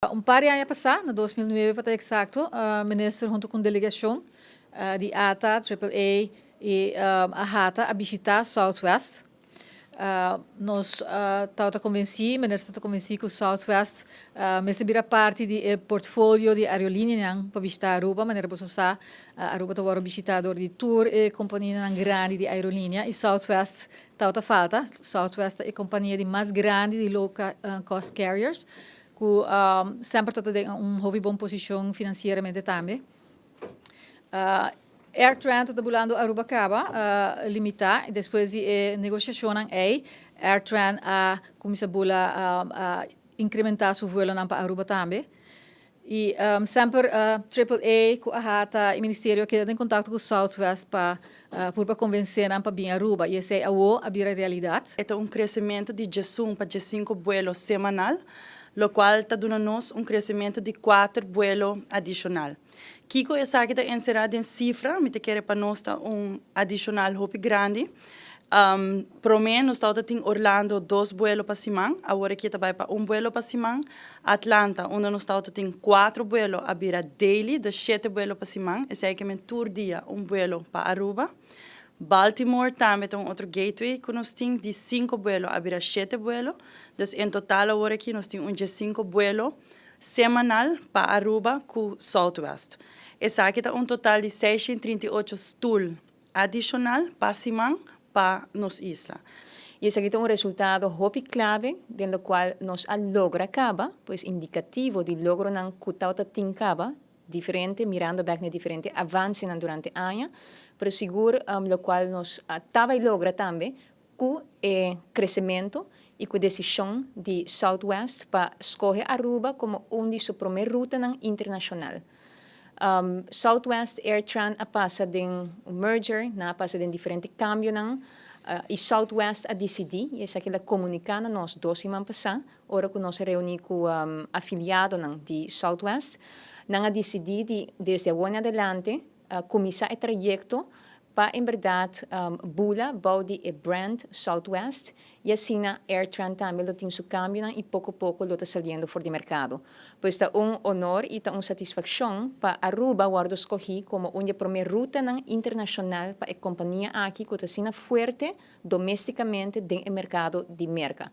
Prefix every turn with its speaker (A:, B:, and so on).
A: Un par di aña pasa, na 2009 pa ta exacto, minister hunto cu delegacion di ATA, AAA y AHATA a bishita Southwest. Nos ta convenci, minister ta convenci cu Southwest mester bira parti di portfolio di aerolinea pa bishita Aruba, manera boso sa, Aruba ta wordo bishita door di tur e compania grandi di aerolinea y Southwest ta falta. Southwest ta e compania di mas grandi di low cost carriers, cu semper ta den un hopi bon posicion financieramente tambe. AirTran ta bulando Aruba caba, limita, despues di negociacion ey, AirTran a cuminsa bula, a incrementa su vuelo pa Aruba tambe. Y semper AAA, cu AHATA y Ministerio a keda den contacto cu Southwest pa convence nan pa bin Aruba. Y esey a bira realidad.
B: E ta un crecemento di 11 pa 5 vuelo semanal, locual ta duna nos un crecemento di 4 vuelo adicional. Kico esaki ta encera den cifra, mi ta kere pa nos ta un adicional hopi grandi. Prome nos tabatin Orlando dos vuelo pa siman, awor aki ta bay pa un vuelo pa siman. Atlanta, unda nos tabatin cuater vuelo, a bira daily, di shete vuelo pa siman, esey kiermen tur dia un vuelo pa Aruba. Baltimore tambe tin otro gateway cu nos tin di cinco vuelo, a bira shete vuelo. Dus en total awor aki nos tin un di cinco vuelo semanal pa Aruba cu Southwest. Esaki ta un total di 638 stoel adicional pa siman pa nos isla.
C: Y esaki ta un resultado hopi clave, den cual nos a logra caba, pues indicativo di logronan cu tabatin caba, diferente, mirando back na diferente avance durante aña, pero sigur locual nos tabata logra tambe, cu e crecemento y cu e decision di Southwest pa scoge Aruba como un di su prome ruta internacional. Southwest AirTran a pasa den un merger, nan a pasa den diferente cambio y Southwest a dicidi, y esaki el a comunica na nos 2 siman pasa, ora cu nos a reuni cu afiliado di Southwest, nan a dicidi di desde awor en adelante cuminsa e trayecto pa en berdad bula bou di e brand Southwest y asina AirTran tambe lo tin su cambio y poco poco lo ta saliendo for di mercado. Pues ta un honor y ta un satisfaccion pa Aruba wordo scogi como un di e prome ruta internacional pa e compania aki cu ta asina fuerte domesticamente den mercado di Merca.